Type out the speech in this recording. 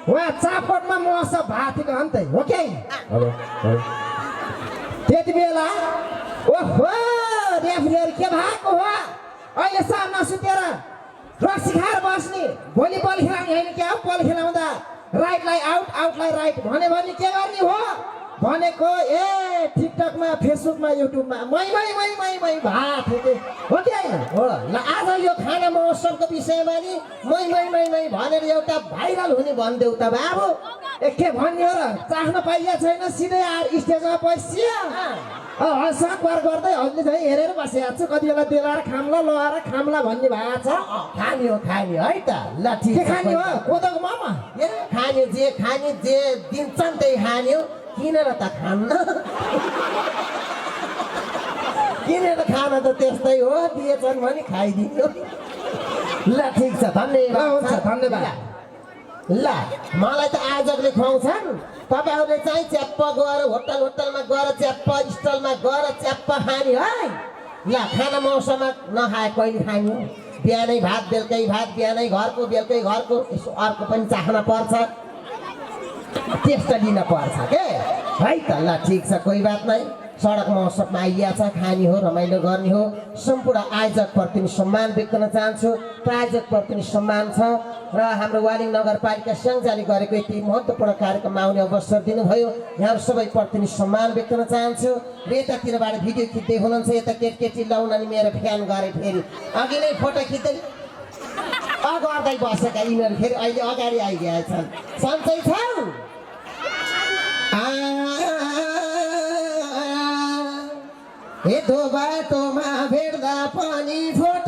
वहाँ चापटमा मस भात अन्त हो क्या हेलो हेलो त्यति बेला ओहो रेफ्रीहरू के भएको हो अहिले साम नसुतेर रक्सी खाएर बस्ने भोलि बल खेलाउने होइन क्या बल खेलाउँदा राइटलाई आउट आउटलाई राइट भने के गर्ने हो भनेको ए टिकटकमा फेसबुकमा युट्युबमा मै भात हो कि होइन हो ल आज यो खाना महोत्सवको विषयमा नि मै भनेर एउटा भाइरल हुने भनिदेऊ त बाबु के भन्ने हो र चाख्न पाइया छैन सिधै आएर स्टेजमा बसिया हँसकर गर्दै हजुरले चाहिँ हेरेर बसिरहेको छु कति बेला देलाएर खाम्ला भन्ने भएको छ खाने है त ल ठिक के खाने हो कोदोको मोमो खाने जे दिन्छन् त्यही खाने हो किनेर त खान्न किनेर खान त त्यस्तै हो दिएछन् भने खाइदिनु ल ठिक छ धन्यवाद धन्यवाद ल मलाई त आयोजकले खुवाउँछन् तपाईँहरूले चाहिँ च्याप्प गएर होटलमा गएर च्याप्प स्टलमा गएर च्याप्प खाने है ल खाना मौसममा नखाए कहिले खाने हो बिहानै भात बेलुकै भात बिहानै घरको बेलुकै घरको यसो अर्को पनि चाख्न पर्छ टेस्ट लिन पर्छ के है त ल ठिक छ कोही बात नै सडक महोत्सवमा आइया छ खाने हो रमाइलो गर्ने हो सम्पूर्ण आयोजकप्रति पनि सम्मान व्यक्त गर्न चाहन्छु प्रायोजकप्रति पनि सम्मान छ र हाम्रो वालिङ नगरपालिका स्याङ्जाले गरेको यति महत्त्वपूर्ण कार्यक्रममा आउने अवसर दिनुभयो यहाँहरू सबैप्रति पनि सम्मान व्यक्त गर्न चाहन्छु र यतातिरबाट भिडियो खिच्दै हुनुहुन्छ यता केटी लाउन अनि मेरो फ्यान गरे फेरि अघि नै फोटो खिच्दै गर्दै बसेका यिनीहरू फेरि अहिले अगाडि आइदिएका छन् सन्चै छ ए दो बाटोमा भेट्दा पनि फोटो